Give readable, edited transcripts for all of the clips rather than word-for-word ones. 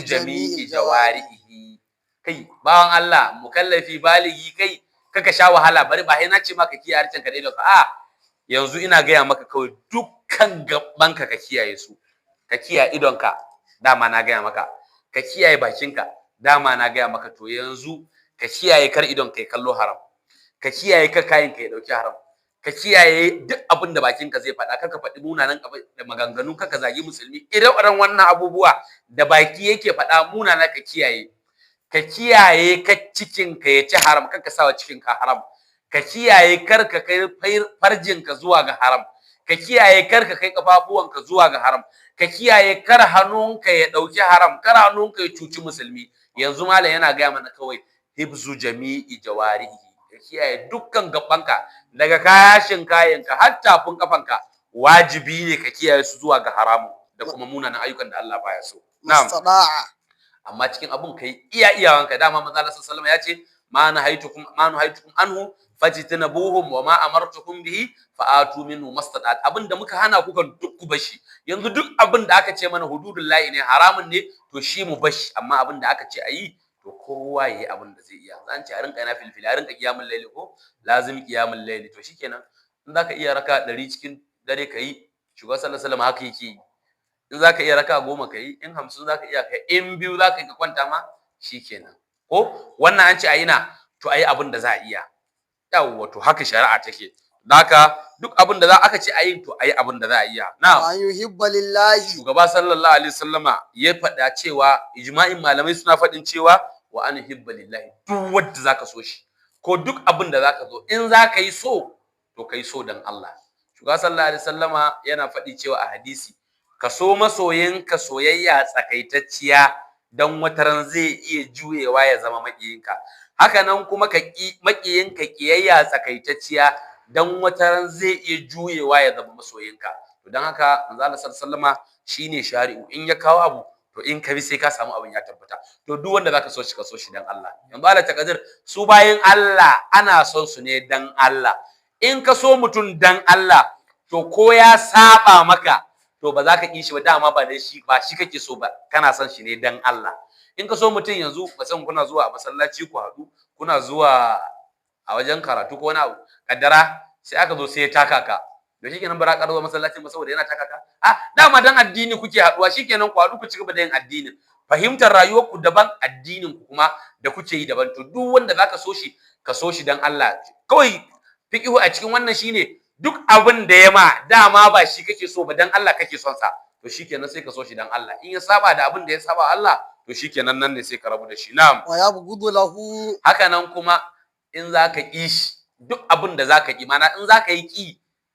Jami'i jawarihi. Kai bawan Allah, mukallafi baligi, kai kaka sha wahala, bari ba sai na ce maka kiyaye harcen ka da idonka. A yanzu ina gaya maka kawai dukkan gabanka ka kiyaye su. Ka kiyaye idonka, dama na gaya maka. Ka kiyaye bakinka, dama na gaya maka. To yanzu ka kiyaye kar idonka ya kallo haram, ka kiyaye kar kayanka ya dauki haram, ka kiyaye duk abin da bakinka zai faɗa, kar ka faɗi munanan da maganganu, kar ka zagi musulmi, ire-iren wannan abubuwa da baki yake faɗa munana ka kiyaye. Ka kiyaye ka cikinka ya ci haram, kar ka sawa cikinka haram. Ka kiyaye kar ka kai farjinka zuwa ga haram. Ka kiyaye kar ka kai kafafuwanka zuwa ga haram. Ka kiyaye kar hannunka ya ɗauki haram, kar hannunka ya cuci musulmi. Yanzu malam yana gaya mana kawai hibzu jami'i jawarihi, ka kiyaye dukkan gabanka daga kashin kayanka har tafin kafanka, wajibi ne ka kiyaye su zuwa ga haramun da kuma munanan ayyukan da Allah baya so. Na'am. Mastada'a. Amma cikin abun kai iya iyawanka. Dama manzo Allah sallallahu alaihi wasallam ya ce ma nahaitukum anhu fajtanabuhum wa ma amartukum bihi fa'atu minhu mastata'at. Abin da muka hana ku kan duk ku bashi. Yanzu duk abin da aka ce mana hududullahi ne, haramun ne, to shi mu bashi. Amma abin da aka ce ayi, to kowa yayi abin da zai iya. Zan ce a rinka nafilfili, a rinka qiyamul layli, ko lazim qiyamul layli. To shikenan, in zaka iya raka 100 cikin dare kayi, shugaba sallallahu alaihi wasallam haka yake yi. In zaka iya raka 10 kayi, in 50 zaka iya kai, in 2 zaka yi ka kwanta ma shikenan. Ko wannan an ce ayi na, to ayi abin da za a iya. Yawwa, to haka shari'a take. Haka duk abin da za aka ce ayi, to ayi abin da za a iya. Na'am. Wa an yuhibba lillahi. Shugaba sallallahu alaihi wasallama ya faɗa cewa ijma'in malamai suna faɗin cewa wa an yuhibba lillahi, duk wanda zaka so shi ko duk abin da zaka so, in zaka yi so, to kai so dan Allah. Shugaba sallallahu alaihi wasallama yana faɗi cewa a hadisi, ka so masoyinka soyayya tsakaitacciya, dan wataran zai iya juyewa ya zama maƙiyinka. Haka nan kuma ka ƙi maƙiyinka ƙiyayya tsakaitacciya, dan wataran zai iya juyewa ya zama masoyinka. To dan haka manzo Allah sallallahu alaihi wasallama shine shari'u. In ya kawo abu, to in ka bi sai ka samu abin ya tabbata. To duk wanda zaka so shi, ka so shi dan Allah. Yanzu Allah takadir su bayin Allah ana son su ne dan Allah. In ka so mutum dan Allah, to ko ya saba maka, to ba za ka ƙi shi ba. Dama ba dan shi ba shi kake so ba, kana son shi ne dan Allah. In ka so mutum yanzu, musamman kuna zuwa a masallaci ku haɗu, kuna zuwa a wajen karatu ko wani abu, kaddara sai aka zo sai ya taka ka, to shikenan, ba za ka zuwa masallacin ba saboda yana taka ka. A dama dan addini kuke haɗuwa, shikenan, ku haɗu ku ci gaba da yin addinin. Fahimtar rayuwar ku daban, addinin ku kuma da kuke yi daban. To duk wanda zaka so shi, ka so shi dan Allah kawai. Fiqihu a cikin wannan shine duk abin da ya ma, dama ba shi kake so ba, dan Allah kake son sa, to shikenan sai ka so shi dan Allah. In ya saba da abin da ya saba Allah, to shikenan, nan ne sai ka rabu da shi. Na'am. Wa yabghudu lahu. Haka nan kuma in zaka ƙi shi, duk abin da zaka ƙi, mana in zaka yi ƙi,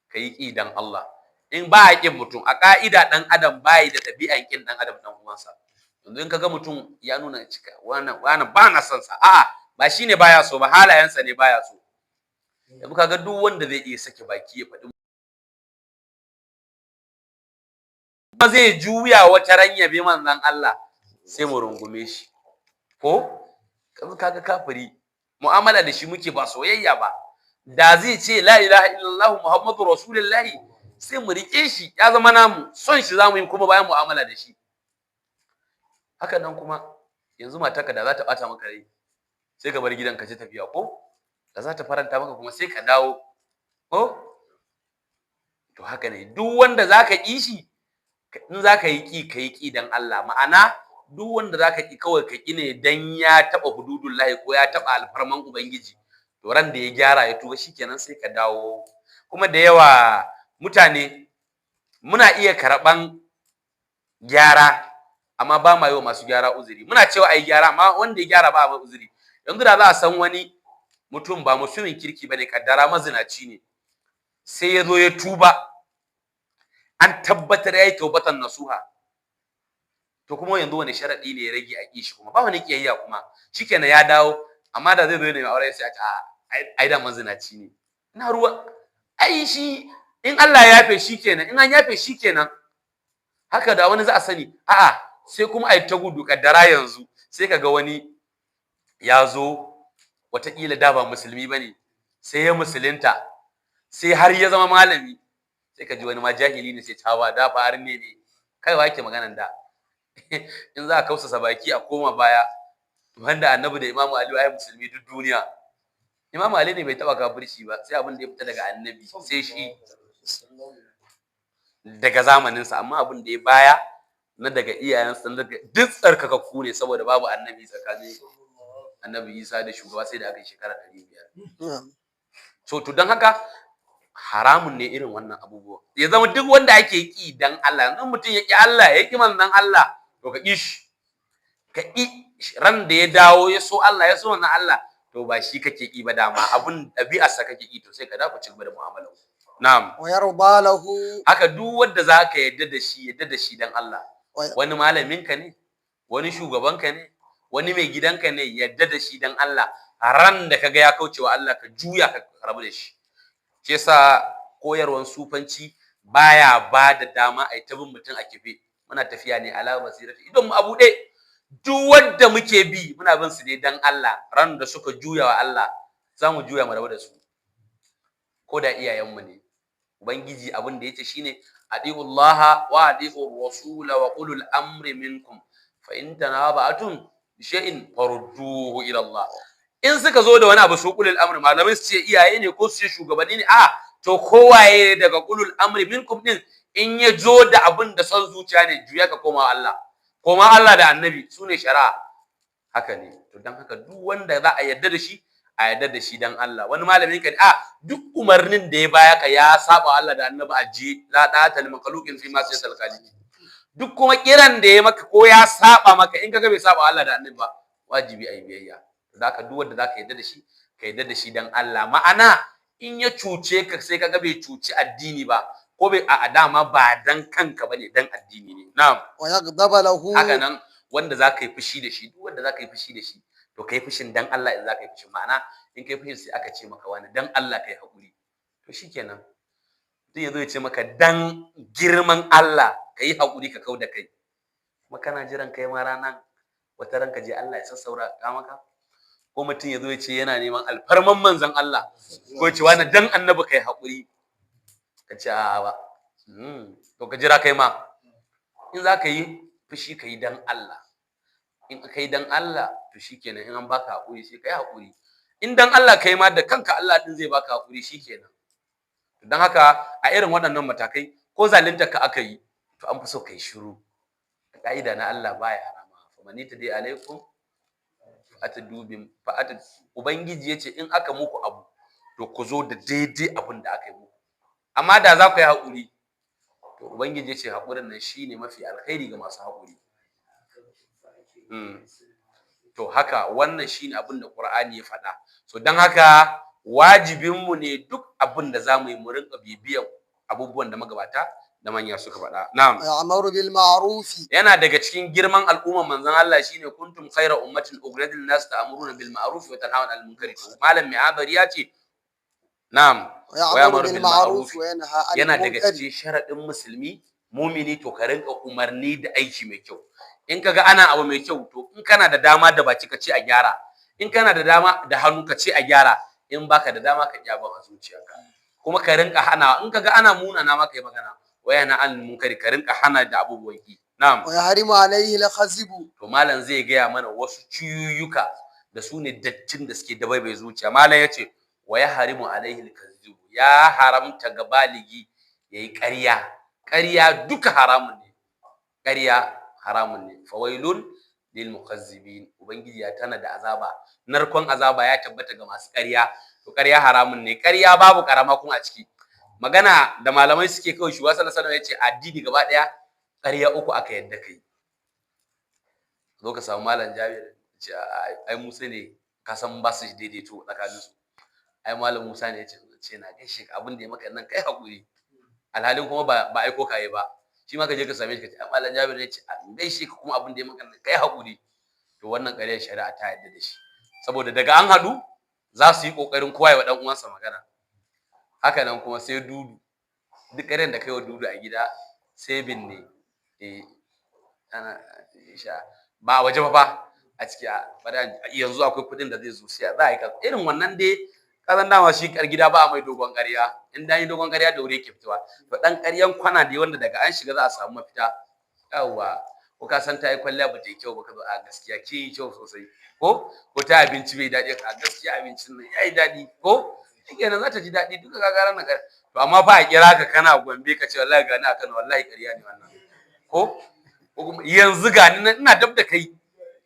ka yi ƙi dan Allah. In ba a ƙin mutum a ƙa'ida, ɗan adam bayi da ɗabi'an ƙin ɗan adam ɗan uwansa. Yanzu in kaga mutum ya nuna cika wannan, wannan ba na son sa, a'a, ba shine baya so ba, halayensa ne baya so. Yanzu kaga duk wanda zai iya sake baki ya faɗi zai juya wata ran ya bi manzon Allah, sai mu rungume shi. Ko kaga kafiri, mu'amala da shi muke ba soyayya ba, da zai ce la ilaha illallah muhammadu rasulullahi, sai mu rike shi ya zama namu, son shi zamu yi kuma bayan mu'amala da shi. Haka nan kuma yanzu matarka da za ta bata maka rai, sai ka bar gidan ka ci tafiya, ko da za ta faranta maka kuma sai ka dawo. Ko to haka ne, duk wanda zaka ƙi shi, in zaka yi ƙi, ka yi ƙi dan Allah. Ma'ana duk wanda zaka ƙi, kawai ka ƙi ne dan ya taɓa hududullahi ko ya taɓa alfarman ubangiji. To ran da ya gyara ya tuba, shikenan sai ka dawo. Kuma da yawa mutane muna iya karɓan gyara, amma ba ma yi wa masu gyara uzuri. Muna cewa ai gyara, amma wanda ya gyara ba a mai uzuri. Yanzu da za a san wani mutum ba mutumin kirki bane, kaddara mazinaci ne, sai ya zo ya tuba, an tabbatar ya yi taubatan nasuha, to kuma yanzu wani sharaɗi ne ya rage a ƙi shi? Kuma ba wani ƙiyayya kuma, shikenan ya dawo. Amma da zai zo ya nemi aure, sai a ce a ai da mazinaci ne, ina ruwa? Ai shi in Allah ya yafe shikenan, in an yafe shikenan. Haka da wani za a sani, a'a, sai kuma ai ta gudu. Kaddara yanzu sai kaga wani ya zo, wataƙila da ba musulmi bane, sai ya musulunta, sai har ya zama malami, sai ka ji wani ma jahili ne sai tawa da fa arne ne. Kai wa yake maganan da? In za a kausasa baki a koma baya, wanda Annabi da Imamu Ali ai musulmi duk duniya, Imamu Ali ne bai taba kafirci ba, sai abin da ya fita daga Annabi sai shi daga zamaninsa. Amma abin da ya baya na daga iyayensa, na daga duk tsarkakakku ne, saboda babu annabi tsakanin Annabi Isa da shugaba sai da aka yi shekara 500. So to, don haka haramun ne irin wannan abubuwa ya zama duk wanda ake ki dan Allah. Yanzu mutum ya ki Allah, ya ki manzon Allah, to ka ki shi, ka ki ran da ya dawo ya so Allah, ya so manzon Allah, to ba shi kake ki ba, dama abun ɗabi'arsa kake ki, to sai ka dawo ku ci gaba da mu'amala. Na'am. Wa yarda lahu. Haka duk wanda zaka yadda da shi, yadda da shi dan Allah. Wani malaminka ne, wani shugabanka ne, wani mai gidanka ne, yadda da shi dan Allah. Ran da kaga ya kaucewa Allah, ka juya ka rabu da shi. Shi yasa koyarwan sufanci baya ba da dama a yi ta bin mutum a kife. Muna tafiya ne ala basirati, idan mu a buɗe. Duk wanda muke bi, muna bin su ne dan Allah. Ran da suka juya wa Allah, za mu juya mu rabu da su, ko da iyayenmu ne. Ubangiji abin da yace shine ati'u Allaha wa ati'u rasula wa ulul amri minkum, fa in tanaza'tum bi shay'in farudduhu ila Allah. In suka zo da wani abu, su ulul amri, malamai su ce iyaye ne ko su ce shugabanni ne, a to kowaye daga ulul amri minkum din, in ya zo da abin da son zuciya ne, juya ka koma Allah, koma Allah da Annabi, su ne shari'a. Haka ne. To dan haka duk wanda za a yarda da shi, a yarda da shi dan Allah. Wani malamin ka ne, a duk umarnin da ya baya ka ya saba Allah da Annabi, ajiye. La da'ata li makhluqin fi ma'siyatil khaliq. Duk kuma kiran da ya maka ko ya saba maka, in kaga bai saba Allah da Annabi ba, wajibi ayi biyayya. Zaka duk wanda zaka yarda da shi, ka yarda da shi dan Allah. Ma'ana, in ya cuce ka, sai kaga bai cuci addini ba, ko bai a dama ba dan kanka bane, dan addini ne. Na'am. Wa yaghdaba lahu. Haka nan wanda za ka yi fushi da shi, duk wanda za ka yi fushi da shi, to ka yi fushin dan Allah. In za ka yi fushin, ma'ana in ka yi fushin sai aka ce maka, wani, dan Allah ka yi haƙuri, to shikenan. Mutum ya zo ya ce maka, dan girman Allah ka yi haƙuri, ka kau da kai, kuma kana jiran kai ma ranan wata ran ka je Allah ya sassaura ka maka. Ko mutum ya zo ya ce yana neman alfarman manzon Allah, ko ya ce, wani, dan Annabi ka yi haƙuri, ka ce a'a ba. To ka jira kai ma. In za ka yi fushi, ka yi dan Allah. In ka yi dan Allah, to shikenan, in an baka haƙuri, sai ka yi haƙuri. In dan Allah kai ma, da kanka Allah din zai baka haƙuri, shikenan. Don haka a irin waɗannan matakai, ko zalunta ka aka yi, to an fi so kai shiru. Ka'ida na Allah baya harama. Faman i'tada alaikum fa'tadu bi fa'atad. Ubangiji yace in aka muku abu, to ku zo da daidai abin da aka yi muku. Amma da za ku yi haƙuri, to Ubangiji yace haƙurin nan shine mafi alkhairi ga masu haƙuri. To haka wannan shine abin da Qur'ani ya faɗa. So don haka wajibinmu ne duk abin da za mu yi, mu rinka bibiyan abubuwan da magabata da manya suka faɗa. Na'am. Wa ya'muru bil ma'ruf. Yana daga cikin girman al'umman manzon Allah shine kuntum khaira ummatin ukhrijat lin nas ta'muruna bil ma'ruf wa tanhauna 'anil munkari. To malam Mi'adari ya ce, na'am. Wa ya'muru bil ma'ruf wa yanha 'anil Yana daga munkari. cikin sharaɗin musulmi mumini, to ka rinka umarni da aiki mai kyau. In kaga ana abu mai kyau, to in kana da dama da baki, ka ce a gyara. In kana da dama da hannu, ka ce a gyara. In baka da dama, ka ƙi abin a zuciyarka. Kuma ka rinka hana in kaga ana munana maka, yi magana. Wa yanha 'anil munkari, ka rinka hana da abubuwan ki. Na'am. Wa yahrimu alayhi al khazibu. To malam zai gaya mana wasu ciyuyyuka da su ne dattin da suke dabaibaye zuciya. Malam ya ce wa ya harimu alaihi alkazibu, ya haramta ga baligi yayi ƙarya. Ƙarya duka haramun ne, ƙarya haramun ne. Fawailun lil mukazzibin. Ubangiji ya tana da azaba, narkon azaba ya tabbata ga masu ƙarya. To ƙarya haramun ne. Ƙarya babu ƙarama kuma a ciki. Magana da malamai suke kawai, shugaba sallallahu alaihi wasallam ya ce addini gaba ɗaya ƙarya uku aka yadda kai. Zo ka samu malam Jabir, ce ai Musa ne, ka san ba su daidaito tsakanin su, ai malam Musa ne ya ce, ce na gaishe ka, abin da ya maka nan kai hakuri, alhalin kuma ba aiko ka yi ba. Shi ma ka je ka same shi, ka ce ai malam Jabir ne ya ce a gaishe ka, kuma abin da ya maka nan kai hakuri. To wannan ƙaryar shari'a ta yarda da shi, saboda daga an haɗu za su yi ƙoƙarin kowa ya wa ɗan uwansa magana. Haka nan kuma sai dudu. Duk ƙaryar da kai wa dudu a gida, sai binne eh ana sha ba a waje ba fa, a ciki a yanzu akwai kuɗin da zai zo, sai za a yi kaza. Irin wannan dai kazan dama shi kar gida ba a mai dogon ƙarya. In dan yi dogon ƙarya, da wuri yake fitowa. To dan ƙaryan kwana dai wanda daga an shiga za a samu mafita. Yawwa, Ko ka san ta yi kwalliya ba ta yi kyau ba, ka zo, "A gaskiya ke yi kyau sosai." Ko ta abinci bai daɗi, "A gaskiya abincin nan ya yi daɗi." Ko shikenan za ta ji daɗi duka, ka gara na. To amma fa a kira ka kana Gombe, ka ce, "Wallahi gani a Kano," wallahi ƙarya ne wannan. Ko kuma, "Yanzu gani nan ina dab da kai."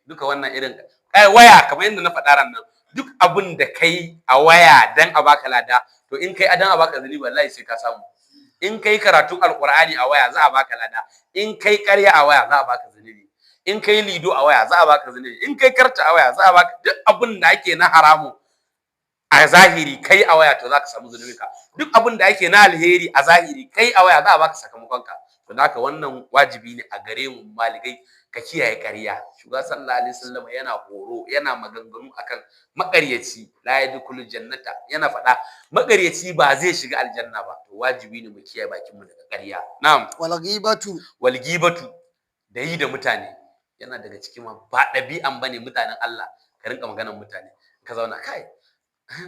Duka wannan irin ai waya, kamar yadda na faɗa ran nan, duk abin da kai a waya dan a baka lada, to in kai dan a baka zunubi, wallahi sai ka samu. In kai karatun Alqur'ani a waya, za a baka lada. In kai ƙarya a waya, za a baka zunubi. In kai lido a waya, za a baka zunubi. In kai karta a waya, za a baka. Duk abin da ake na haramu a zahiri kai a waya, to za ka samu zunubin ka. Duk abin da ake na alheri a zahiri kai a waya, za a baka sakamakon ka. To haka wannan wajibi ne a gare mu maligai ka kiyaye ƙarya. Shugaba sallallahu alaihi wasallam yana horo, yana maganganu akan maƙaryaci, la yadkhulu jannata, yana faɗa maƙaryaci ba zai shiga aljanna ba. To wajibi ne mu kiyaye bakin mu daga ƙarya. Na'am. Wal ghibatu. Wal ghibatu, da yi da mutane, yana daga cikin ma ba ɗabi'an bane mutanen Allah ka rinka maganar mutane. Ka zauna, "Kai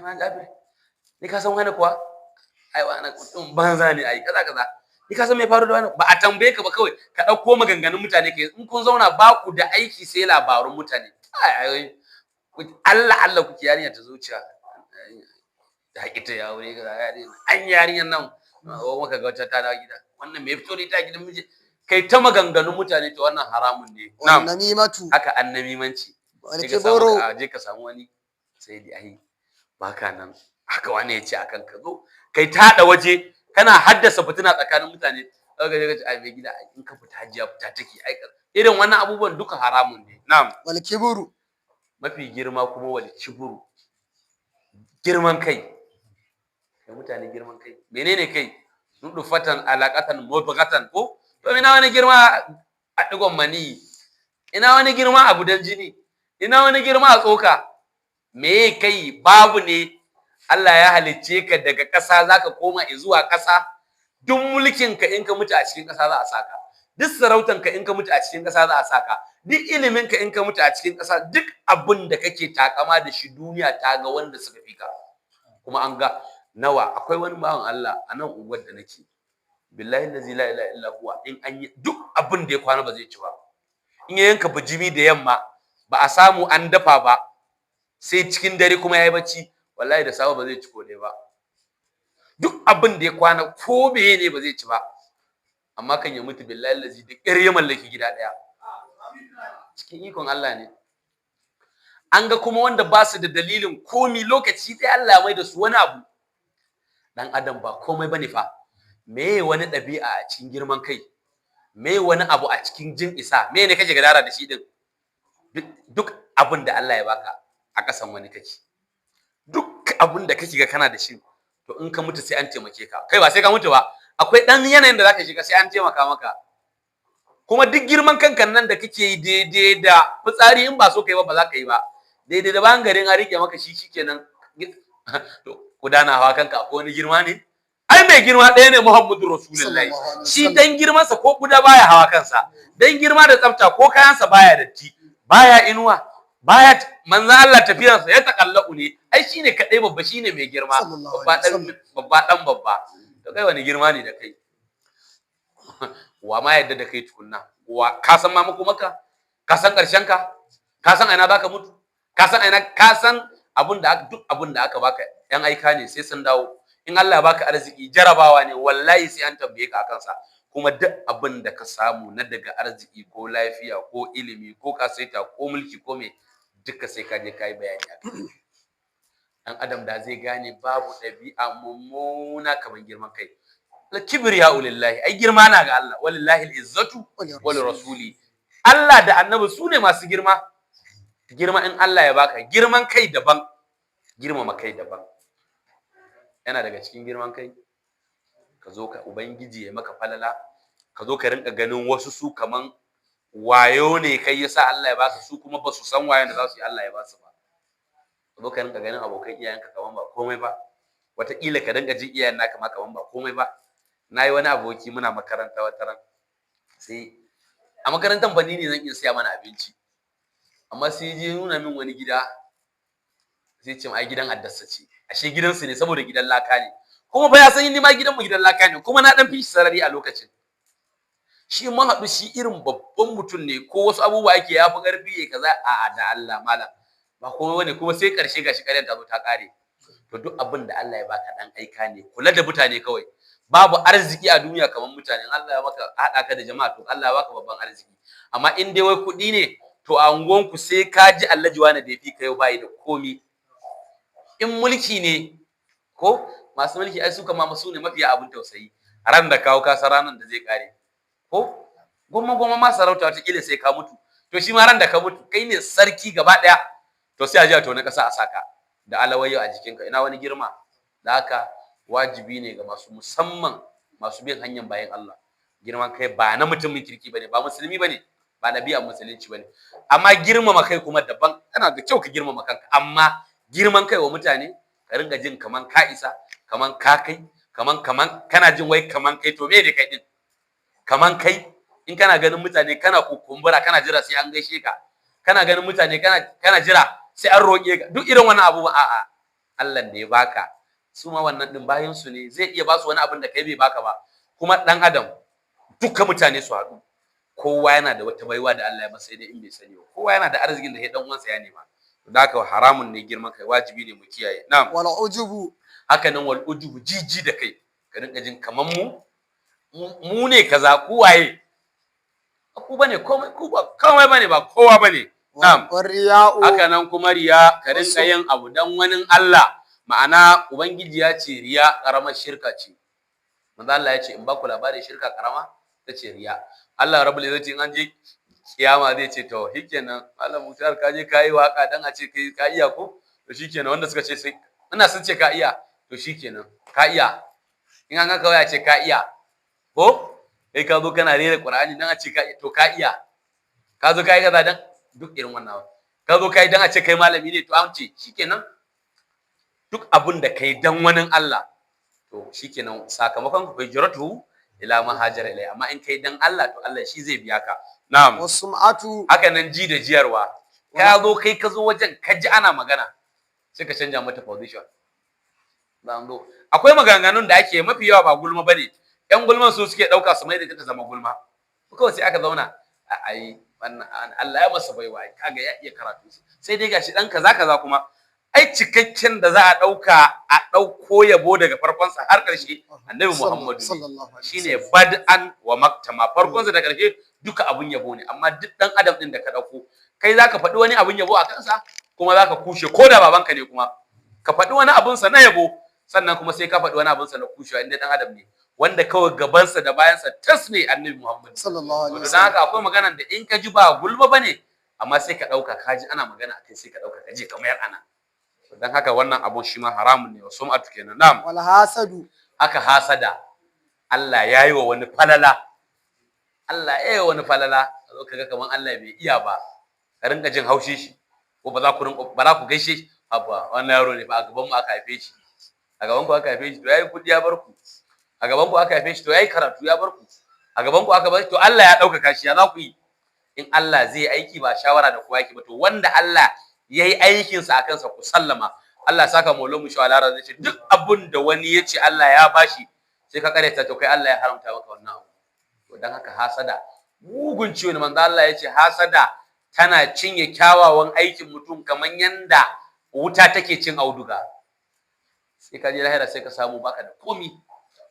ma Jabir, ni ka san wani kuwa? Ai wani mutum banza ne, ai kaza kaza. Ni ka san me faru da wani?" Ba a tambaye ka ba, kawai ka ɗauko maganganun mutane. Ka in kun zauna ba ku da aiki sai labarun mutane. Ai ai Allah Allah kuke yarinya ta zuciya ta haƙi ta ya aure kaza, yarinya an yarinyar nan wa maka ga wata ta dawo gida, wannan me fito da ita gidan miji, kai ta maganganun mutane. To wannan haramun ne. Wan namimatu. Haka annamimanci. Wal Sai ka samu kibru. A je ka samu wani, sai dai ai baka nan, haka wani ya ce akan ka, zo kai ta haɗa waje, kana haddasa fitina tsakanin mutane. Ka je ka ce, "Ai mai gida, ai in ka fita hajiya fita take." Ai irin wannan abubuwan duka haramun ne. Na'am. Wal kibru. Mafi girma kuma, wal kibru, girman kai. Kai mutane, girman kai menene? Kai nudufatan alaqatan mudghatan, ko to ina wani girma a digon mani? Ina wani girma a gudan jini? Ina wani girma a tsoka? Me kai? Babu ne. Allah ya halicce ka daga ƙasa, zaka koma zuwa ƙasa. Duk mulkin ka, in ka mutu a cikin ƙasa za a saka. Duk sarautan ka, in ka mutu a cikin ƙasa za a saka. Duk ilimin ka, in ka mutu a cikin ƙasa. Duk abin da kake takama da shi, duniya ta ga wanda suka fi ka, kuma an ga nawa. Akwai wani bawan Allah a nan unguwar da nake, billahi allazi la ilaha illa huwa, in an yi duk abin da ya kwana ba zai ci ba. In ya yanka bijimi da yamma, ba a samu an dafa ba sai cikin dare, kuma yayi bacci, wallahi da safe ba zai ci ko ɗaya ba. Duk abin da ya kwana, ko meye ne, ba zai ci ba. Amma kan ya mutu, billahi allazi, da ƙyar ya mallaki gida ɗaya. Cikin ikon Allah ne. An ga kuma wanda ba su da dalilin komi, lokaci ɗaya Allah ya mai da su wani abu. Dan adam ba komai bane fa. Me wani ɗabi'a a cikin girman kai? Me wani abu a cikin jin isa? Me ne kake gadara da shi din? Duk abin da Allah ya baka, a ƙasan wani kake. Duk abin da kake ga kana da shi, to in ka mutu sai an taimake ka. Kai ba sai ka mutu ba, akwai ɗan yanayin da zaka shiga sai an taimaka maka. Kuma duk girman kanka nan da kake yi, daidai da fitsari in ba so kai ba, ba za ka yi ba. Daidai da bayan garin an rike maka shi, shikenan. To gudana hawa kanka, akwai wani girma ne? Ai mai girma ɗaya ne, Muhammadu Rasulullahi. Sallallahu alaihi Shi wasallam. dan girmansa ko kuda baya hawa kansa, dan girma da tsafta ko kayansa baya datti, baya inuwa baya. Manzon Allah tafiyarsa ya takallau ne. Ai shine kadai babba, shine mai girma. Sallallahu Babba alaihi dan wasallam. babba dan babba. To kai wani girma ne da kai? Wa ma yadda da kai tukunna? Wa ka san ma maka? Ka san karshen ka? Ka san aina zaka mutu? Ka san aina? Ka san abun da aka, duk abun da aka baka yan aika ne, sai sun dawo. In Allah ya baka arziki, jarabawa ne, wallahi sai an tambaye ka akan sa. Kuma duk abin da ka samu na daga arziki, ko lafiya, ko ilimi, ko kasaita, ko mulki, ko me, duka sai ka je ka yi bayani akai. Dan adam da zai gane babu ɗabi'a mummuna kamar girman kai. Kibriya lillahi, ai girma na ga Allah. Walillahi al-izzatu wal rasuli. Allah da annabi su ne masu girma. Girma in Allah ya baka, girman kai daban, girmama kai daban. Yana daga cikin girman kai ka zo ka ubangiji ya maka falala, ka zo ka rinka ganin wasu su kaman wayo ne kai yasa Allah ya baka su, kuma ba su san wayon da za su yi Allah ya ba su ba. Ka zo ka rinka ganin abokan iyayenka kaman ba komai ba. Wataƙila ka rinka jin iyayen naka ma kaman ba komai ba. Na yi wani aboki, muna makaranta wata ran, sai a makarantar fa ni ne zan iya siya mana abinci, amma sai je nuna min wani gida, sai ce ai gidan addarsa ce, ashe gidansu ne, saboda gidan laka ne. Kuma fa ya san ni ma gidanmu gidan laka ne, kuma na dan fi shi sarari a lokacin. Shi mun haɗu, shi irin babban mutum ne, ko wasu abubuwa yake ya fi ƙarfi ya kaza. A'a, da Allah malam, ba komai bane. Kuma sai ƙarshe gashi ƙaryar ta zo ta ƙare. To duk abin da Allah ya baka dan aika ne. Kula da mutane kawai. Babu arziki a duniya kamar mutane. In Allah ya maka, haɗa ka da jama'a, to Allah ya baka babban arziki. Amma in dai wai kuɗi ne, to a unguwanku sai ka ji Alhaji wani da ya fi ka yau bayi da komi. In mulki ne, ko masu mulki, ai su kama su ne mafiya abin tausayi. Ran da kawo ka san ranar da zai kare. Ko goma goma ma sarauta, wataƙila sai ka mutu. To shi ma ran da ka mutu kai ne sarki gaba ɗaya, to sai a ji a tona ƙasa a saka da alawayo a jikinka. Ina wani girma? Da haka wajibi ne ga masu, musamman masu bin hanyar bayan Allah, girman kai ba na mutumin kirki bane, ba musulmi bane, ba ɗabi'ar musulunci bane. Amma girmama kai kuma daban. Yana da kyau ka girmama kanka, amma girman kai wa mutane, ka ringa jin kaman ka isa, kaman ka kai, kaman kana jin wai kaman kai, to me ne kai din? Kaman kai in kana ganin mutane kana kukumbura, kana jira sai an gaishe ka, kana ganin mutane kana jira sai an roƙe ka, duk irin wannan abubuwan, a'a. Allah da ya baka su ma wannan din bayan su ne, zai iya ba su wani abin da kai bai baka ba. Kuma dan adam, duka mutane su haɗu, kowa yana da wata baiwa da Allah ya masa, sai dai in bai sani ba. Kowa yana da arzikin da ya dan uwansa ya nema. Da haka haramun ne girman kai, wajibi ne mu kiyaye. Na'am. Wal ujubu. Haka nan wal ujubu, jiji da kai, ka rinka jin kaman mu ne kaza. Ku waye? Ku bane komai, ku ba komai bane, ba kowa bane. Na'am. War riya'u. Haka nan kuma riya, ka rinka yin abu dan wani Allah. Ma'ana Ubangiji ya ce riya karamar shirka ce. Manzo Allah ya ce in ba ku labarin shirka karama, ta ce riya. Allah rabbul izzati in an je kiyama zai ce, to shikenan, Malam Mutar, ka je ka yi waka dan a ce kai ka iya ko? To shikenan, wanda suka ce sai ina sun ce ka iya, to shikenan ka iya. In an ga kawai a ce ka iya, ko kai ka zo kana rera Qur'ani dan a ce ka iya, to ka iya. Ka zo ka yi kaza dan duk irin wannan abu. Ka zo ka yi dan a ce kai malami ne, to an ce shikenan. Duk abun da kai dan wani Allah, to shikenan, sakamakon ku kai juratu ila ma hajara ilai. Amma in kai dan Allah, to Allah shi zai biya ka. Na'am. Was sum'atu. Haka nan ji da jiyarwa. Ka zo kai, ka zo wajen, ka ji ana magana, sai ka canja mata position. Zan zo, akwai maganganun da ake mafi yawa ba gulma bane, yan gulman su suke dauka su mai da ita ta zama gulma. Kawai sai aka zauna, ai wannan Allah ya masa baiwa, ai kaga ya iya karatu, sai dai gashi dan kaza kaza. Kuma ai cikakken da za a dauka, a dauko yabo daga farkonsa har ƙarshe, Annabi Muhammadu ne. Sallallahu alaihi Shine wasallam. Bad'an wa maktama, farkonsa da ƙarshe duka abun yabo ne. Amma duk dan adam din da ka dauko, kai zaka faɗi wani abun yabo a kansa, kuma zaka kushe, ko da babanka ne. Kuma ka faɗi wani abun sa na yabo, sannan kuma sai ka faɗi wani abun sa na kushewa, inda dan adam ne wanda kawai gabansa da bayansa tas ne, Annabi Muhammad. Sallallahu alaihi To dan haka akwai maganan da in ka ji ba gulma bane, amma sai ka ɗauka, ka ji ana magana akai, sai ka ɗauka ka je ka mayar ana. Dan haka wannan abun shi ma haramun ne. Wa sum'atu kenan. Na'am. Wal hasadu. Haka hasada. Allah ya yi wa wani falala, Allah ya yi wa wani falala, ka zo kaga kaman Allah bai iya ba, ka rinka jin haushi shi, ko ba za ku rinka, ba za ku gaishe shi. Haba, wannan yaro ne fa, a gaban mu aka haife shi. A gaban ku aka haife shi, to yayi kudi ya bar ku. A gaban ku aka haife shi, to yayi karatu ya bar ku. A gaban ku aka bar shi, to Allah ya ɗaukaka shi, ya za ku yi? In Allah zai aiki ba shawara da kowa yake ba. To wanda Allah ya yi aikinsa a kansa, ku sallama. Allah ya saka maulon mu shawara, zai ce duk abun da wani ya ce Allah ya bashi, sai ka karyata, to kai Allah ya haramta maka wannan abu. To dan haka hasada mugun ciwo ne. Manzo Allah ya ce hasada tana cinye kyawawan aikin mutum kamar yanda wuta take cin auduga. Sai ka je lahira sai ka samu baka da komi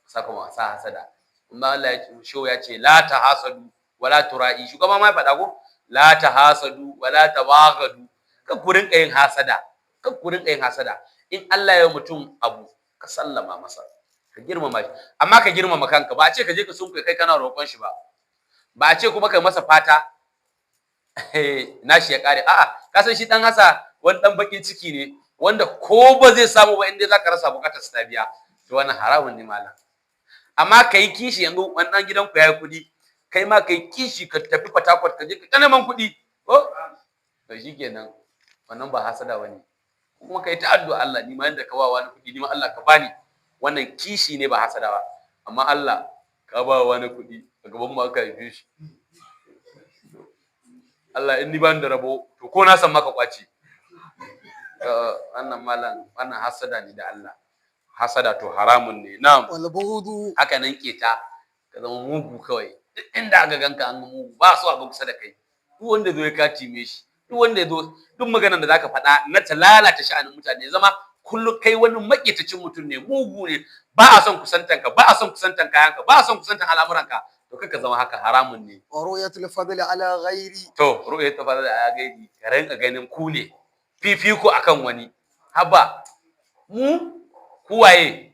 saka wasa hasada. Kuma Allah ya ce, sho ya ce la tahasadu wala tura'i. Shugaba ma ya faɗa ko, la tahasadu wala tabaghadu. Kan ku rinka yin hasada, kan ku rinka yin hasada. In Allah ya mutum abu, ka sallama masa, ka girmama shi, amma ka girmama kanka. Ba a ce ka je ka sunkuya kai kana roƙon shi ba, ba a ce kuma kai masa fata nashi ya kare. A'a, ka san shi dan hasa wani dan bakin ciki ne wanda ko ba zai samu ba, inda zaka rasa bukatar sa ta biya, to wannan haramun ne malam. Amma kai kishi, yanzu wannan gidan ku yayi kuɗi, kai ma kai kishi, ka tafi Port ka je ka neman kuɗi ko, to shikenan, wannan ba hasada bane. Kuma kai ta addu'a, Allah ni ma yanda ka ba wani kuɗi, ni ma Allah ka bani. Wannan kishi ne, ba hasada ba. Amma Allah ka ba wani kuɗi, a gaban mu aka haife shi, Allah in ni ban da rabo, to ko na san maka kwaci. Wannan malam, wannan hasada ne da Allah. Hasada to haramun ne. Na'am. Wal bughdu. Haka nan keta, ka zama mugu kawai. Duk inda aka ganka an ga mugu, ba so a ga kusa da kai. Duk wanda zo ya katime shi, duk wanda ya zo, duk maganar da zaka faɗa na ta lalata sha'anin mutane, zama kullum kai wani maƙetacin mutum ne, mugu ne, ba a son kusantanka, ba a son kusantan kayanka, ba a son kusantan al'amuranka, to kaka zama haka, haramun ne. Wa ru'yatul fadli ala ghairi. To ru'yatul fadli ala ghairi, ka rinka ganin ku ne fifiko akan wani. Haba, mu kuwaye,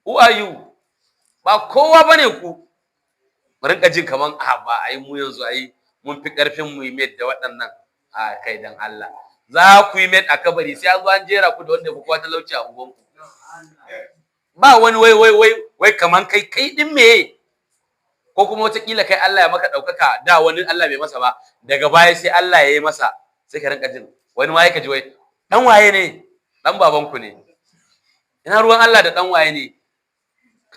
who are you? Ba kowa bane ku. Mu rinka jin kaman a ba ai mu yanzu ai mun fi karfin mu yi mate da waɗannan. A kai dan Allah, za ku yi mate a kabari, sai an zo an jera ku da wanda ku kowa talauci a unguwanku. Ba wani wai wai wai wai kaman kai, kai din meye? Ko kuma wataƙila kai Allah ya maka ɗaukaka, da wani Allah bai masa ba, daga baya sai Allah ya yi masa, sai ka rinka jin wani waye, ka ji wai dan waye ne, dan babanku ne. Ina ruwan Allah da dan waye ne?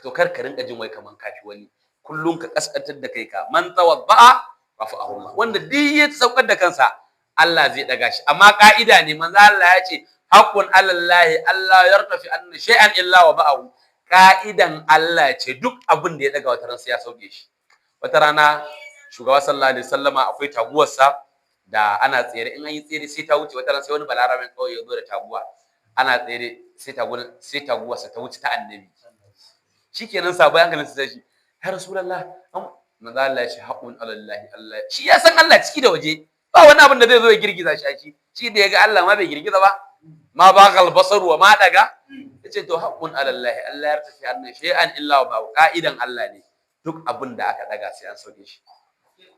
To kar ka rinka jin wai kaman kafi wani. Kullum ka kaskantar da kai. Ka man tawadda'a rafa'ahu Allah, wanda duk ya saukar da kansa, Allah zai daga shi. Amma ka'ida ne, manzo Allah ya ce haqqun alallahi Allah yartafi anna shay'an illa wa ba'ahu. Ka'idan Allah ce duk abin da ya daga, wata ran sai ya sauke shi. Wata rana shugaba sallallahu alaihi wasallama akwai taguwarsa da ana tsere, in an yi tsere sai ta wuce. Wata ran sai wani balarabin kawai ya zo da taguwa, ana tsere sai taguwar, sai taguwarsa ta wuce ta annabi. Shikenan, sabai hankalin su tashi, ya rasulullah. Manzo Allah ya ce haqqun alallahi. Allah shi ya san Allah ciki da waje, ba wani abin da zai zo ya girgiza shi. Shi da ya ga Allah ma bai girgiza ba, ma bagal basaru wa ma daga. Yace to haqqun alallahi Allah ya tafi anna shay'an illa wa ba'u. Ka'idan Allah ne duk abin da aka daga sai an sauke shi.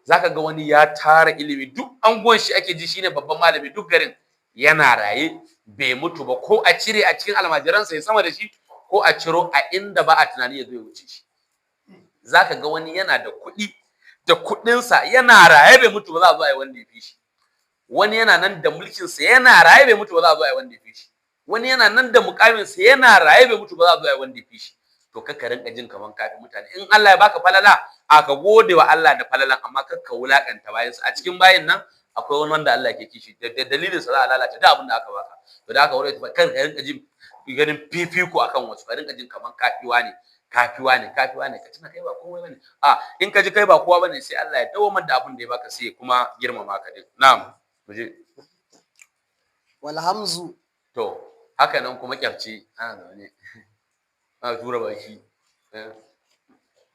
Zaka ga wani ya tara ilimi, duk anguwan shi ake ji, shine babban malami duk garin, yana raye bai mutu ba, ko a cire a cikin almajiransa ya sama da shi, ko a ciro a inda ba a tunani ya zo ya wuce shi. Zaka ga wani yana da kuɗi, da kuɗinsa yana raye bai mutu ba, za a zo a yi wanda ya fi shi. Wani yana nan da mulkinsa, yana raye bai mutu ba, za a zo a yi wanda ya fi shi. Wani yana nan da mukaminsa, yana raye bai mutu ba, za a zo a yi wanda ya fi shi. To kar ka rinka jin kaman kafi mutane. In Allah ya baka falala, a ka gode wa Allah da falalan, amma kar ka wulakanta bayan a cikin bayin nan akwai wani wanda Allah ke kishi da dalilin sa za a lalata duk abin da aka baka. To da haka wani kar ka rinka jin ganin fifiko akan wasu, ka rinka jin kaman kafiwa ne, kafiwa ne, kafiwa ne. Ka tuna kai ba komai bane. A in ka ji kai ba kowa bane, sai Allah ya dawamar da abin da ya baka, sai kuma girmama ka din. Na'am, muje. Wal hamzu. To haka nan kuma kyarce, ana zaune ana tura baki,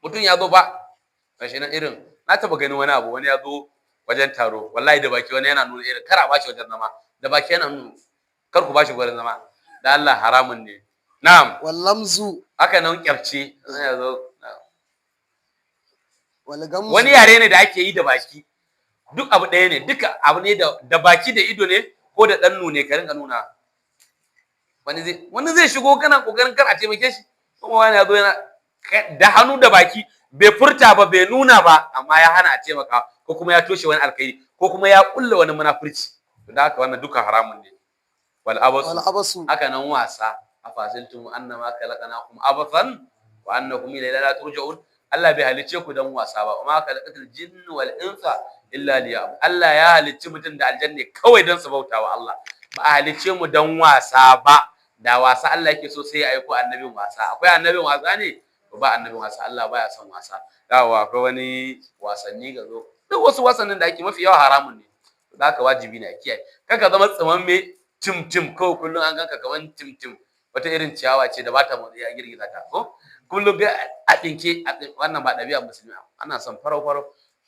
mutum ya zo ba gashi nan irin na taba ganin wani abu, wani ya zo wajen taro, wallahi da baki wani yana nuna irin kar a bashi wajen zama, da baki yana nuna kar ku bashi gurin zama da Allah, haramun ne. Na'am. Wal lamzu. Haka nan kyarce ya zo. Wal gamzu. Wani yare ne da ake yi da baki, duk abu ɗaya ne, duka abu ne da baki da ido ne ko da ɗan nune, ka rinka nuna. Wani zai shigo, kana kokarin kar a taimake shi, kuma wani ya zo yana da hannu da baki, bai furta ba, bai nuna ba, amma ya hana a taimaka, ko kuma ya toshe wani alkhairi, ko kuma ya kulla wani munafurci. To da haka wannan duka haramun ne. Wal abasu. Wal abasu. Haka nan wasa. Afahasibtum annama khalaqnakum abathan wa annakum ilayna la turja'un. Allah bai halicce ku dan wasa ba. Ma khalaqatul jinna wal insa illa liya'budun. Allah ya halicci mutum da aljanna kawai dan su bauta wa Allah. Ba a halicce mu dan wasa ba. Da wasa Allah yake so, sai ya aiko annabin wasa. Akwai annabin wasa ne? Ba annabin wasa. Allah baya son wasa. Yawa, akwai wani wasanni ga zo, duk wasu wasannin da ake mafi yawa haramun ne. Da haka wajibi ne a kiyaye, kaka zama tsimamme tim tim kawai, kullum an ganka kaman tim tim, wata irin ciyawa ce da ba ta motsi a girgiza ta, ko kullum ga a ɗinke. Wannan ba ɗabi'a musulmi. Ana son farau farau,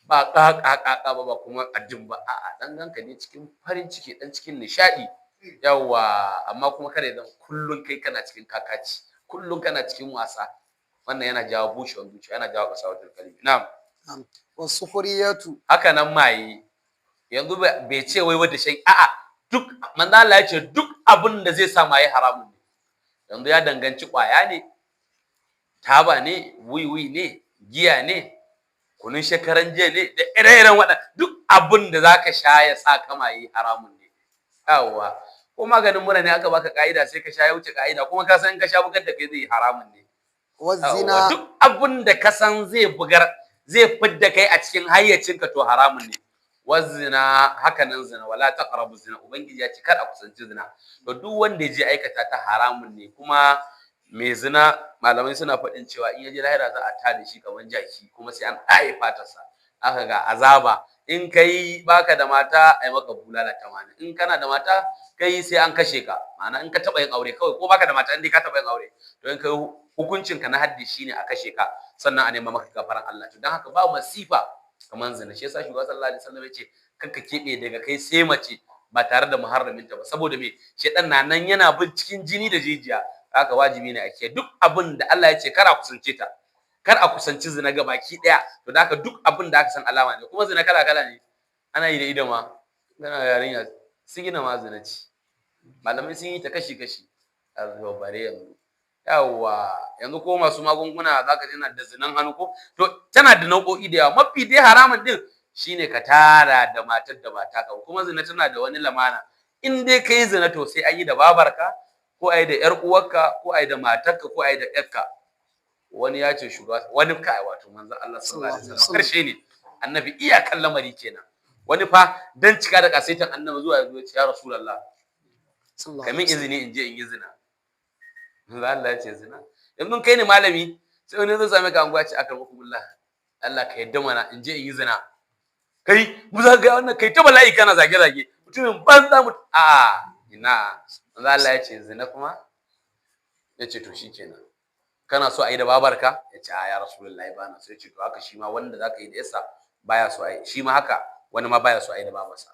ba ƙaƙa ƙaƙa ba, ba kuma addin ba. A'a, dan ganka ne cikin farin ciki, dan cikin nishaɗi. Yawa, amma kuma kada ya zama kullum kai kana cikin kakaci, kullum kana cikin wasa. Wannan yana jawo bushewar zuciya, yana jawo qasawatul qalbi. Na'am. Na'am. Wasu-khuriyatu. Haka nan maye. Yanzu bai ce wai wadda shan, a'a, duk manzo Allah ya ce duk abin da zai sa maye haramun ne. Yanzu ya danganci kwaya ne, taba ne, wiwi ne, giya ne, kunun shekaran jiya ne, da ire-iren waɗanda, duk abin da zaka sha ya sa ka maye haramun ne. Yawwa, ko maganin mura ne aka baka ka'ida, sai ka sha ya wuce ka'ida, kuma ka san in ka sha bugar da kai zai yi, haramun ne. Wazina. Duk abin da ka san zai bugar, zai fidda kai a cikin hayyacinka, to haramun ne. Wazina, haka nan zina. Wala taqrabu zina, ubangiji ya ce kar a kusanci zina. To duk wanda ya je aikata ta, haramun ne. Kuma Mai zina, malamai suna faɗin cewa in ya je lahira za a tada shi kamar jaki, kuma sai an ɗaye fatarsa. Aka ga azaba. In kai baka da mata, ai maka bulala 80. In kana da mata kai, sai an kashe ka. Ma'ana, in ka taɓa yin aure kawai, ko baka da mata, in dai ka taɓa yin aure, to in kai hukuncin ka na haddi shine a kashe ka, sannan a nema maka gafaran Allah. To dan haka ba masifa kamar zina. Shi yasa shugaba sallallahu alaihi wasallam ya ce kanka keɓe daga kai sai mace ba tare da muharraminta ba. Saboda me? Shedan na nan yana bin cikin jini da jijiya. Haka wajibi ne a kiyaye duk abin da Allah ya ce kar a kusance ta, kar a kusanci zina ga baki daya. To da haka duk abin da aka san alama ne. Kuma zina kala kala ne, ana yi da ido ma, kana yarinya sigina ma zina ce. Malamai sun yi ta kashi kashi. A bare yanzu, yawwa, yanzu ko masu magunguna zaka ji na da zinan hannu ko. To tana da nau'o'i da yawa. Mafi dai haramun din shine ka tara da matar da ba taka ba. Kuma zina tana da wani lamana: in dai kai zina, to sai an yi da babarka, ko a yi da yar uwarka, ko a yi da matarka, ko a yi da yarka. Wani ya ce shugaba wani kai, wato manzon Allah sallallahu alaihi wasallam, karshe ne annabi, iyakan lamari kenan. Wani fa dan cika da kasaitan annabi zuwa ya zo ya ce, "Ya Rasulullah, Sallallahu kamin alaihi wasallam. izini in je in yi zina." Manzo Allah ya ce, "Zina?" Yanzu kai ne malami, sai wani zai same ka anguwa ya ce, "Akramakumullah, Allah ka yadda mana in je in yi zina." Kai mu za ga wannan kai ta bala'i, kana zage zage, mutumin banza mu. A ina? Manzo Allah ya ce, "Zina kuma?" Ya ce, "To shikenan, kana so a yi da babarka?" Ya ce, "A ya Rasulullahi, ba na so." Ya ce, "To haka shi ma wanda zaka yi da yasa baya so a yi shi ma, haka wani ma baya so a yi da babarsa.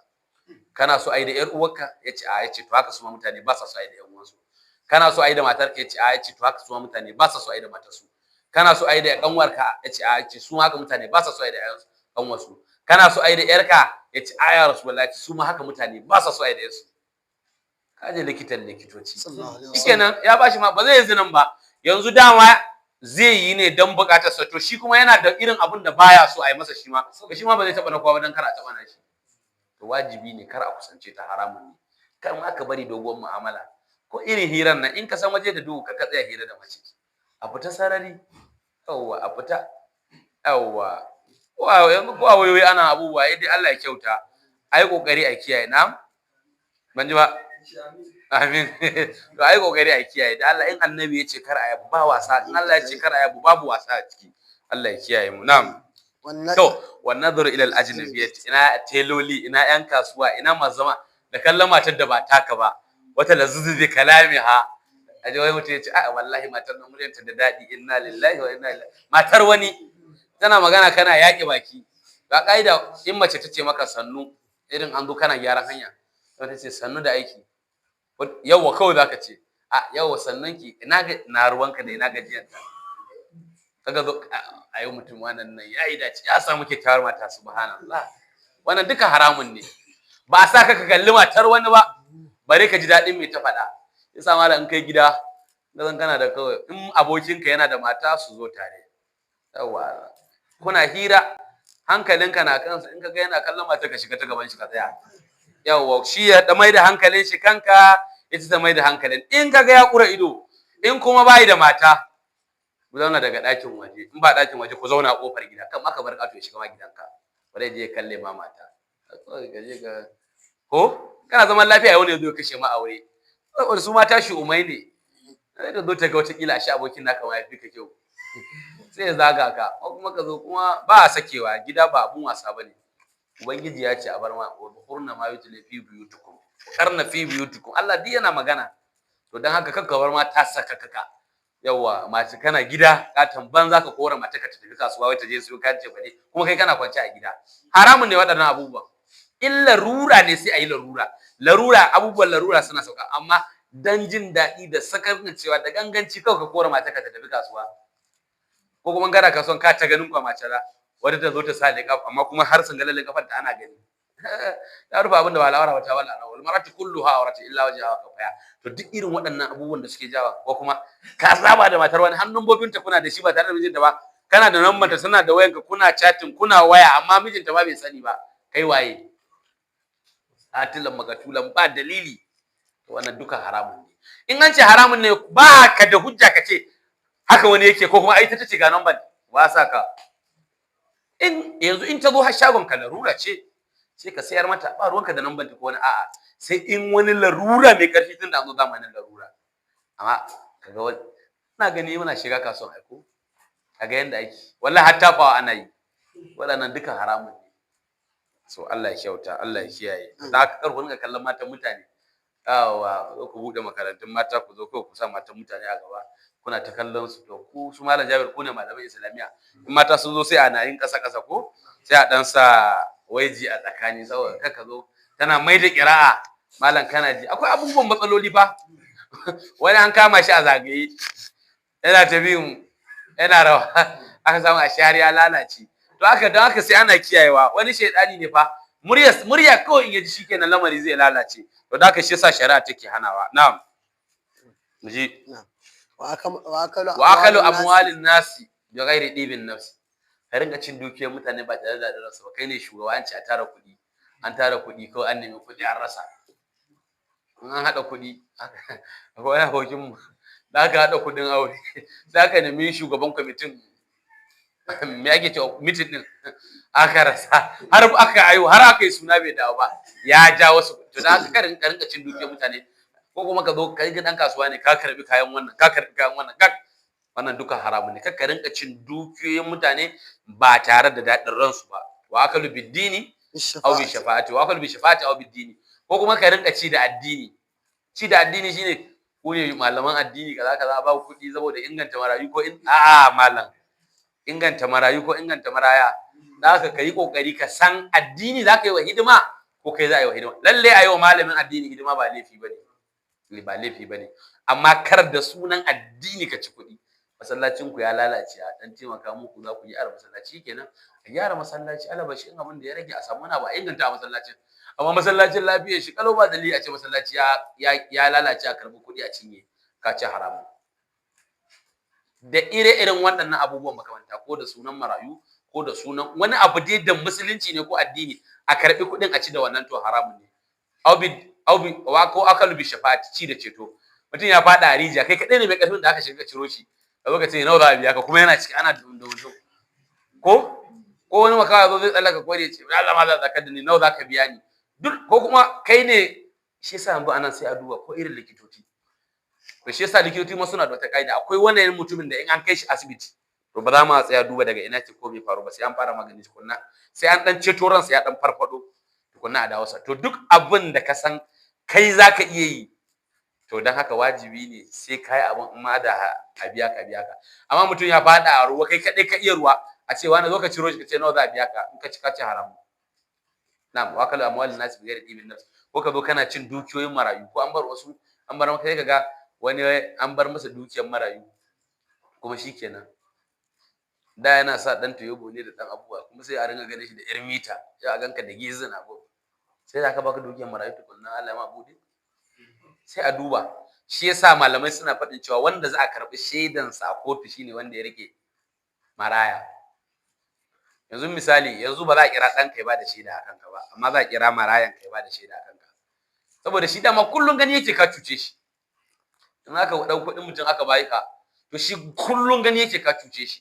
Kana so a yi da yar uwarka?" Ya ce, "A." Ya ce, "To haka su ma mutane ba sa so a yi da yan uwansu. Kana so a yi da matarka?" Ya ce, "A." Ya ce, "To haka su ma mutane ba sa so a yi da matarsu. Kana so a yi da kanwarka?" Ya ce, "A." Ya ce, "Su ma haka mutane ba sa so a yi da kanwarsu. Kana so a yi da yarka?" Ya ce, "A ya Rasulullahi." Ya ce, "Su ma haka mutane ba sa so a yi da yarsu." Kaje likitan likitoci. Sallallahu alaihi wasallam. Shikenan, ya bashi ma ba zai yi zinan ba. Yanzu dama zai yi ne don bukatar sa. To shi kuma yana da irin abun da baya so a yi masa shi ma, to shi ma ba zai taba na kowa ba dan kar a taba na shi. To wajibi ne kar a kusance ta, haramun ne. Kar ma ka bari doguwar mu'amala ko irin hiran nan. In ka san waje da duhu, ka tsaya hira da mace. A fita sarari, yawwa, a fita, yawwa. Ko a yanzu ko a wayoyi ana abubuwa, dai Allah ya kyauta, ai kokari a kiyaye. Na ban ji ba. Amin. To ai kokari a kiyaye da Allah. In annabi ya ce kar a yabu, ba wasa. In Allah ya ce kar a yabu, babu wasa a ciki. Allah ya kiyaye mu. Na'am. Wannan To wan nadhru ila al ajnabiyyah, ina teloli, ina yan kasuwa, ina masu zama da kallon matar da ba taka ba, wata lazuzu bi kalamiha. Aje wai mutum ya ce, "A wallahi matar nan muryarta da daɗi." Inna lillahi wa inna ilaihi. Matar wani tana magana kana yaƙi baki. Ga ƙa'ida: in mace ta ce maka sannu, irin an zo kana gyaran hanya, sai ta ce, "Sannu da aiki," yawwa, kawai zaka ce, "A yawwa, sannan ki ina ga na ruwanka da ina gajiyarta." Kaga zo a yau mutum wannan nan yayi dace ya samu kyakkyawar mata, subhanallah. Wannan duka haramun ne. Ba a sa ka ka kalli matar wani ba, bare ka ji daɗin mai ta faɗa. Yasa malam, in kai gida na zan kana da kawai, in abokinka yana da mata, su zo tare, yawwa, kuna hira, hankalinka na kansa. In ka ga yana kallon mata, ka shiga ta gaban shi ka tsaya, yawwa, shi ya da mai da hankalin shi kanka, ita ta mai da hankalin. In ka ga ya kura ido, in kuma bai da mata, ku zauna daga ɗakin waje. In ba ɗakin waje, ku zauna a ƙofar gida. Kan aka bar ƙato ya shiga ma gidanka, bare je ya kalle ma mata. Kawai ka je ka ko kana zaman lafiya, wani ya zo ya kashe ma aure. Saboda su mata shi umai ne, sai ta zo ta ga wata kila shi abokin naka ma ya fi ka kyau, sai ya zaga ka. Ko kuma ka zo kuma ba a sakewa. Gida ba abun wasa bane. Ubangiji ya ce a bar ma wa qurna ma yutla fi buyutikum, qarna fi buyutikum. Allah duk yana magana. To dan haka kakka bar mata saka kaka. Yawa, mace kana gida katon banza, ka kora mace ka tafi kasuwa, wai ta je siyo kayan cefane, kuma kai kana kwance a gida. Haramun ne waɗannan abubuwan. In larura ne, sai a yi larura. Larura, abubuwan larura suna sauka. Amma dan jin daɗi da sakankancewa da ganganci, kawai ka kora mace ka tafi kasuwa, ko kuma kana kasuwan ka ta ganin kwa mace wata ta zo ta sa liƙaf, amma kuma har sangalalin kafar ta ana gani, ya rufe abin da ba al'aura ba ta wala wal mar'atu kulluha awratu illa wajhaha wa kafaya. To duk irin waɗannan abubuwan da suke jawa, ko kuma ka saba da matar wani, hannun bobinta kuna da shi ba tare da mijinta ba, kana da number ta, tana da wayanka, kuna chatting, kuna waya, amma mijinta ma bai sani ba. Kai waye? Atilan makatulan ba dalili. Wannan duka haramun ne. In an ce haramun ne, ba ka da hujja ka ce haka wani yake, ko kuma ai ta ce ga number ba sa ka. In yanzu in ta zo har shagon ka, larura ce, sai ka sayar mata, ba ruwanka da number ta ko wani. A'a, sai in wani larura mai karfi, tun da an zo zamanin larura. Amma kaga wani Ina gani muna shiga kasuwan aiko kaga yanda ake, wallahi har tafawa ana yi. Waɗannan duka haramun ne. So Allah ya kyauta, Allah ya kiyaye. Da haka kar ku rinka kallon matan mutane. Yawa, zo ku buɗe makarantun mata, ku zo kawai ku sa matan mutane a gaba kuna ta kallon su. To ku su Malam Jabir, ku ne malaman Islamiyya, in mata sun zo sai ana yin ƙasa ƙasa ko sai a ɗan sa waiji a tsakani, saboda kar ka zo tana mai da ƙira'a, malam kana ji akwai abubuwan matsaloli fa. Wani an kama shi a zagaye yana ta bin yana rawa, aka samu a shari ya lalace. To haka, don haka sai ana kiyayewa. Wani shaidani ne fa, murya murya kawai in yaji shikenan lamari zai lalace. To da haka shi yasa shari'a take hanawa. Na'am, ji. Wa akalu Wa akalu amwalin nasi. Amwalin nasi bi ghairi dibin nafsi. Ka rinka cin dukiyar mutane ba tare da ransu ba. Kai ne shugaba, an ce a tara kuɗi, an tara kuɗi, kawai an nemi kuɗi an rasa. In an haɗa kuɗi, akwai wani abokin mu da aka haɗa kuɗin aure, sai aka nemi shugaban kwamitin, me ake cewa, meeting din, aka rasa. Har aka ayo har aka yi suna bai dawo ba, ya ja wasu. To da haka ka rinka cin dukiyar mutane, ko kuma ka zo ka yi dan kasuwa ne, ka karbi kayan wannan, ka karbi kayan wannan, ka wannan duka haramun ne. Ka rinka cin dukiyoyin mutane ba tare da daɗin ransu ba. Wa akalu biddini aw bi bishafa'ati. Shafa'ati, wa akalu bi shafa'ati aw biddini, ko kuma ka rinka ci da addini. Ci da addini shine ku ne malaman addini kaza kaza, ba ku kuɗi saboda inganta marayu ko in a'a malam inganta marayu ko inganta maraya. Da haka ka yi kokari ka san addini za ka yi wa hidima ko kai za a yi wa hidima. Lalle a yi wa malamin addini hidima ba laifi bane, ba laifi bane, amma kar da sunan addini ka ci kuɗi. Masallacin ku ya lalace, a dan taimaka muku za ku gyara masallaci, kenan a gyara masallaci, alabashi in abin da ya rage a samu wani abu a inganta a masallacin. Amma masallacin lafiyar shi kalau, ba dalili a ce masallaci ya lalace a karbi kuɗi a cinye, ka ci haramun. Da ire-iren waɗannan abubuwan makamanta, ko da sunan marayu ko da sunan wani abu dai da musulunci ne ko addini, a karbi kuɗin a ci da wannan, to haramun ne. Au bi wa ko akalu bi shafa'ati, ci da ceto. Mutum ya faɗa a rijiya, kai kaɗai ne mai ƙarfin da aka shiga ciro shi, ka zo ka ce nawa za a biya ka, kuma yana ciki ana dum ko wani makawa zo zai tsallaka ko ya ce Allah ma za tsakar da ni, nawa za ka biya ni duk, ko kuma kai ne. Shi yasa yanzu anan sai a duba ko irin likitoci. To shi yasa likitoci ma suna da wata ƙa'ida: akwai wannan mutumin da in an kai shi asibiti, to ba za mu tsaya duba daga ina ce ko bai faru ba, sai an fara magani tukunna, sai an dan ceto ransa ya dan farfado tukunna a dawo sa. To duk abin da ka san kai zaka iya yi, to dan haka wajibi ne sai kai abin in ma da a biya ka, biya ka. Amma mutum ya fada a ruwa, kai kadai ka iya ruwa, a ce wani zo ka ciro shi, ka ce nawa za a biya ka, in ka ci ka ci haramu. Na'am, wa akalu amwalin nasi bi ghairi ibn nafs. Ko ka zo kana cin dukiyoyin marayu, ko an bar wasu, an bar maka, sai ka ga wani an bar masa dukiyar marayu, kuma shikenan da yana sa dan toyobo ne da dan abubuwa, kuma sai a ringa ganin shi da yar mita, sai a ganka da gizina ko sai da aka baka dukiyar marayu tukunna Allah ma bude, sai a duba. Shi yasa malamai suna faɗin cewa wanda za a karɓi shaidansa a kotu shine wanda ya rike maraya. Yanzu misali, yanzu ba za a kira ɗanka ya bada shaida a kanka ba, amma za a kira marayan ka ya bada shaida a kanka, saboda shi dama kullum gani yake ka cuce shi. In aka ɗau kuɗin mutum aka bayi ka, to shi kullum gani yake ka cuce shi.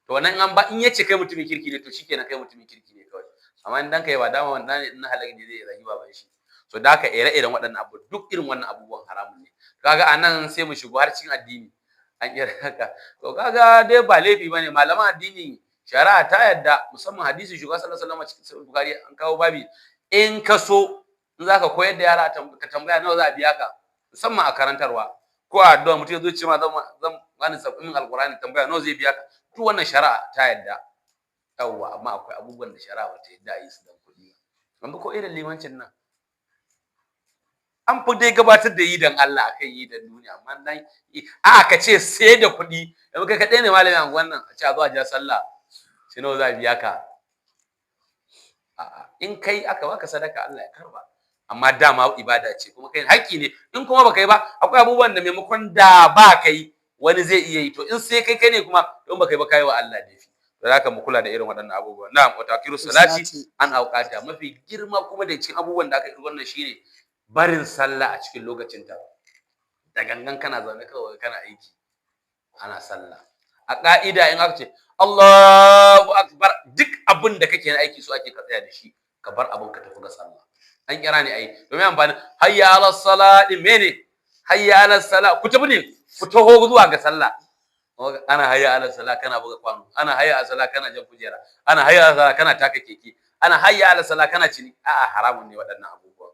To wannan an ba in yace kai mutumin kirki ne, to shikenan kai mutumin kirki ne kawai. Amma in danka ya ba dama, wannan ne in halak ne zai zagi baban shi. So da haka ire-iren waɗannan abu, duk irin wannan abubuwan haramun ne. Kaga anan sai mu shigo har cikin addini an kira haka. To kaga dai ba laifi bane malaman addini, shari'a ta yadda, musamman hadisi shugaba sallallahu alaihi wasallam cikin Sahih Bukhari an kawo babi, in ka so in zaka koyar da yara ka tambaya nawa za a biya ka, musamman a karantarwa ko a addu'a. Mutum ya zo ce ma zan bani sabbin alqur'ani, tambaya nawa zai biya ka, duk wannan shari'a ta yadda. Yawwa, amma akwai abubuwan da shari'a bata yadda a yi su dan kuɗi ba. Yanzu ko irin limancin nan, an fi dai gabatar da yi dan Allah akan yi dan duniya, amma dan a ka ce sai da kuɗi. Yanzu kai kaɗai ne malamin anguwan nan, a ce a zo a ja sallah, sai nawa za a biya ka? A'a, in kai aka baka sadaka, Allah ya karba, amma dama ibada ce kuma kai haƙƙi ne. In kuma baka yi ba, akwai abubuwan da maimakon da ba kai wani zai iya yi, to in sai kai kai ne kuma in baka yi ba kai wa Allah laifi. To haka mu kula da irin waɗannan abubuwa. Na'am, wa takiru salati an auqata. Mafi girma kuma da cikin abubuwan da aka yi wannan shine barin sallah a cikin lokacinta da gangan. Kana zaune kawai kana aiki ana sallah. A ka'ida in aka ce Allahu akbar, duk abin da kake na aiki so ake ka tsaya da shi, ka bar abin ka tafi ga sallah. An kira ne ai domin amfani hayya ala sala din, mene hayya ala sala? Ku tafi ne, ku taho zuwa ga sallah. Ana hayya ala sala kana buga kwano, ana hayya ala sala kana jan kujera, ana hayya ala sala kana taka keke, ana hayya ala sala kana cini. A'a, haramun ne waɗannan abubuwa.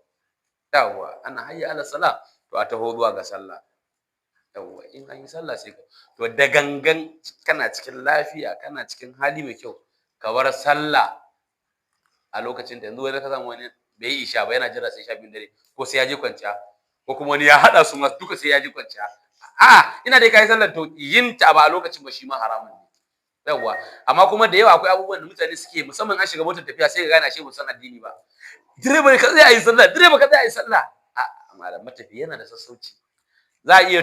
Yawwa, ana hayya ala sala to a taho zuwa ga sallah. Yawwa, in an yi sallah sai ka to da gangan kana cikin lafiya, kana cikin hali mai kyau, ka bar sallah a lokacin da yanzu wani ka samu wani bai yi isha ba, yana jira sai 12 dare, ko sai ya je kwanciya, ko kuma wani ya haɗa su ma duka sai ya je kwanciya. A'a, ina dai kai sallar to yin ta ba a lokacin ba shi ma haramun ne. Yawwa, amma kuma da yawa akwai abubuwan da mutane suke, musamman an shiga motar tafiya, sai ka gane ashe ba san addini ba. Direba ka tsaya yi sallah, direba ka tsaya yi sallah. A malam matafi yana da sassauci, za a iya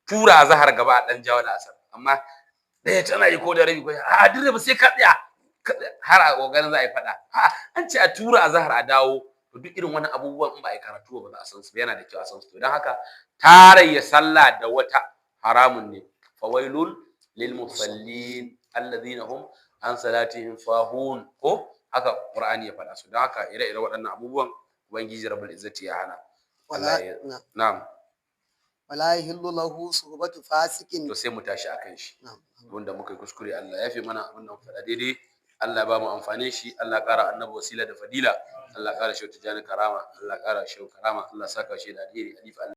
tura azahar gaba a dan jawo da asar, amma ɗaya tana yi ko da rabi ko a direba sai ka tsaya har a kokarin za a yi faɗa. A an ce a tura azahar a dawo. To duk irin wani abubuwan in ba a yi karatu ba za a san su, yana da kyau a san su. To don haka tarayya sallah da wata haramun ne. Fawailul lil musallin alladhina hum an salatihim sahun, ko haka Qur'ani ya faɗa su. Don haka ire-ire waɗannan abubuwan Ubangiji Rabbul Izzati ya hana. Na'am. Wala yahillu lahu suhbatu fasikin. To sai mu tashi akan shi. Wanda muka yi kuskure Allah ya fi mana, abin da muka faɗa daidai Allah ba mu amfanin shi, Allah ƙara annabi wasila da fadila, Allah ƙara shehu tijani karama, Allah ƙara shehu karama, Allah saka shi da alheri.